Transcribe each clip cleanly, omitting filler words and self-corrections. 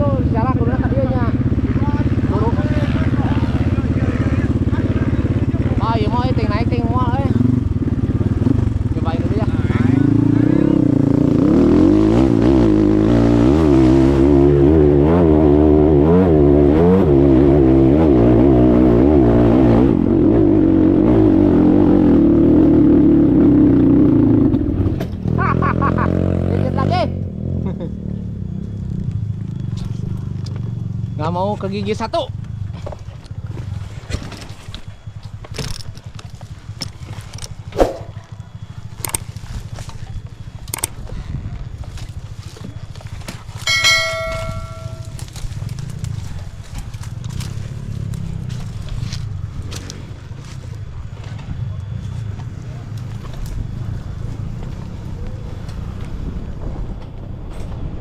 itu secara kuduna ka dieu nya. Buru. Ah, ieu mah ting naik ting moal euy. Cobain dulu ya. Dikit lagi. Nggak mau ke gigi satu.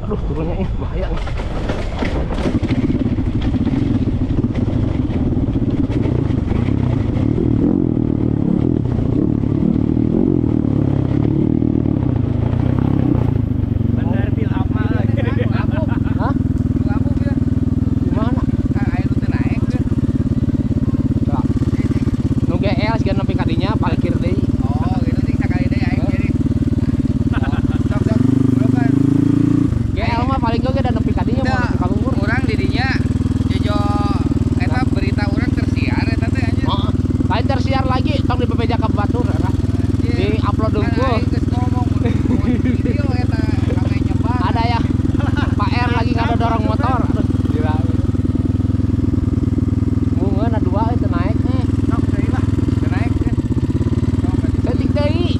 Aduh, turunnya ini bahaya nih. Bener pil apa? Hah? Gimana? Coba. Nu GL siga nepi ka dinya parkir deui. Oh, gitu sih sakali deui aing jadi. Sok sok. Bukan. GL mah paling ge da nepi ka dinya mau nepi ka luhur. Urang di dinya jojo eta berita urang tersiar eta teh anjir. Heeh. Lain tersiar lagi tong dibebeja ka batur eta. Di upload dulu. Aing geus ngomong video eta rame nyebar. Ada ya. Pak R lagi nggak ada dorong motor. Aduh, gila. Bungeuna dua itu naik nih. Sok deui lah. Teu naik teh. Sok Setik deui.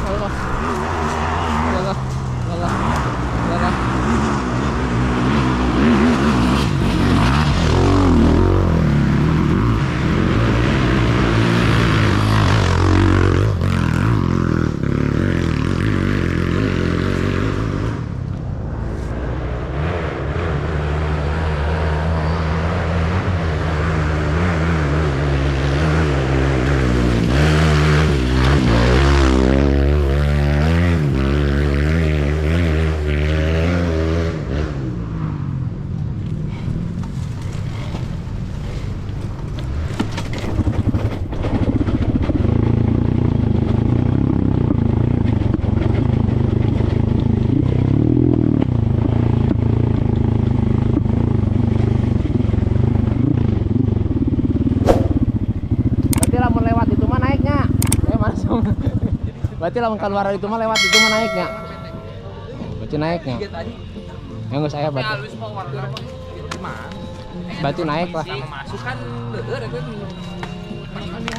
Allah. Allah. Allah. Allah. Berarti lamun lewat itu mah naiknya. Masuk. Berarti lamun keluar itu mah lewat itu mah naiknya. Berarti naiknya. Ya nggak saya berarti. Berarti naik lah. Masuk kan leueur eta.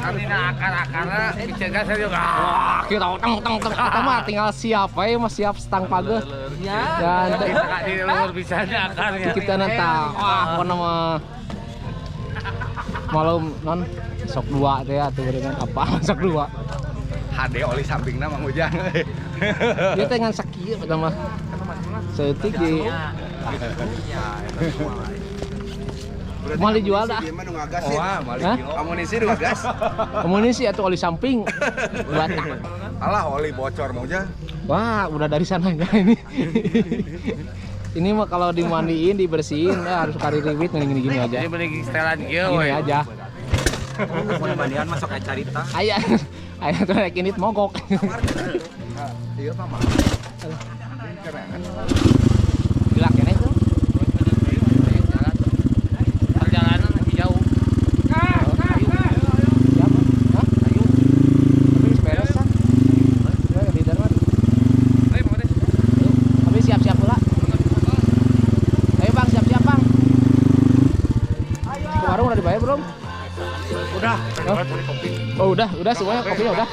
Karena akar-akarna dicegah saya juga. Wah, kita teng teng teng. Kita mah tinggal siap aja mah siap stang page. Ya. Dan di luhur bisanya akarnya. Kita nanti wah pokoknya mah malum non sok dua teh atuh beureungan apa sok dua. HD oli sampingna Mang Ujang. Dia teh ngan sakieu pertama. Saeutik di mau dijual dah. Wah, amunisi nu ngagas. Amunisi atau oli samping. Batang. Alah oli bocor Mang Ujang. Wah, udah dari sananya ini. Ini mah kalau dimandiin, dibersihin, harus kari riwit gini-gini aja. Ini mending setelan ieu we. Gini aja. Mun mandian masuk aya carita. Aya. Aya tuh naik ini mogok. Iya, Pak. Gila. Oh, udah semuanya kopinya udah.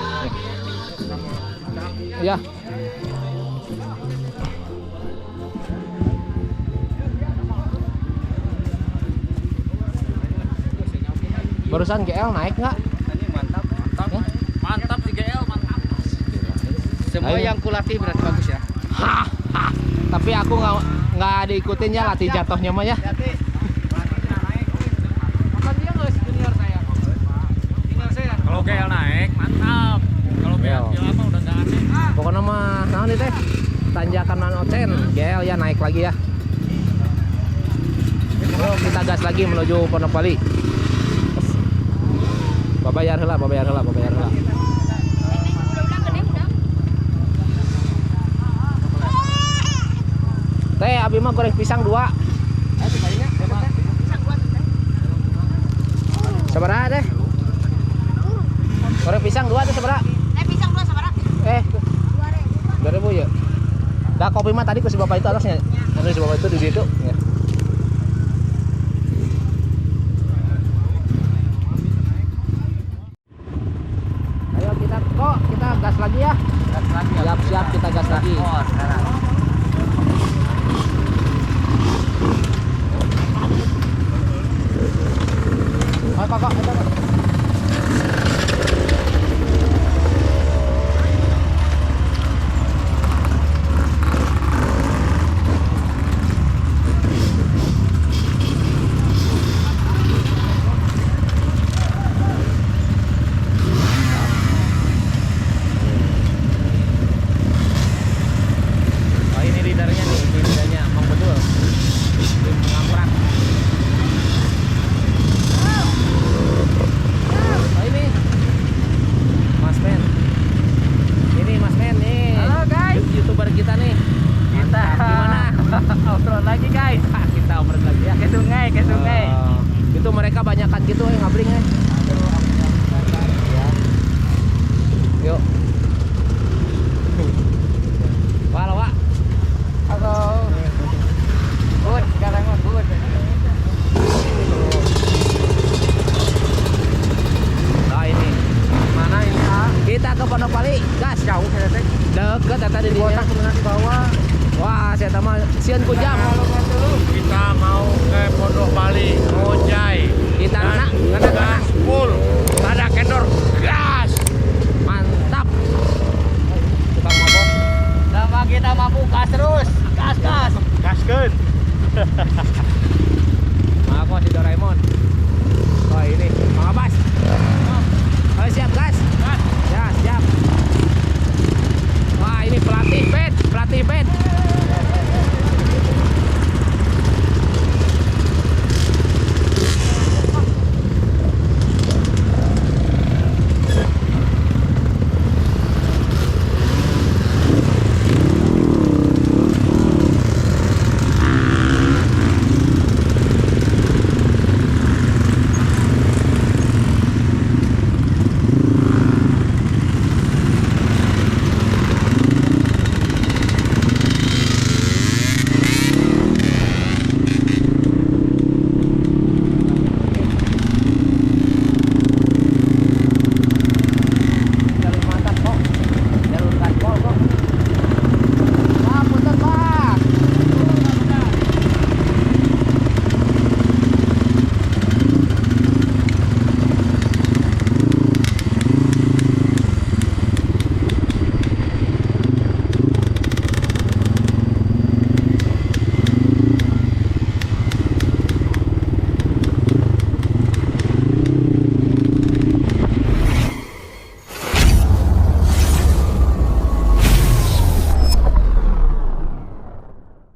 Ya. Barusan GL naik nggak? Mantap, mantap. Ya? Mantap si GL, mantap. Semua yang kulatih berarti bagus ya. Hah, tapi aku nggak diikutin ya latih jatuhnya mah ya. Kalau GL naik mantap. Kalau GL mah udah nggak aneh. Pokoknya mah naon nih teh? Tanjakan Manocen, GL ya naik lagi ya. Oh, kita gas lagi menuju Pondok Bali. Babayar heula, babayar heula, babayar heula. Teh, abi mah goreng pisang 2. Sabaraha teh? Goreng pisang 2 teh sabaraha? Pisang 2 sabaraha? 2.000 ya. Dah kopi mah tadi ku si bapak itu atasnya. Anu si bapak itu di situ. Ya. Ayo kita kok kita gas lagi ya. Gas lagi. Siap-siap kita gas lagi. Oh, sekarang. Oh, kok, kok. Oh, ini leadernya nih, leadernya Mang Bedul. Tim pengamprak. Oh, ini Mas Men. Ini Mas Men nih. Halo, guys. YouTuber kita nih. Kita gimana? Off-road lagi guys. Kita off-road lagi ya. Ke sungai, ke sungai. Itu mereka banyakan gitu ngabring ya. Yuk. Wah, Wak. Halo. Good, sekarang mah good. Nah, ini. Mana ini, ah? Kita ke Pondok Bali, gas. Jauh saya teh. Deket eta di dinya. Botak kemudian di bawah. Wah, saya mah sieun ku jam. Kita mau ke Pondok Bali, ngojai. Kita kena, kena, kena. Gas full. Ada kendor, gas. Mantap. Tukang mabok. Sama kita mampu gas terus. Gas, gas. Gaskeun.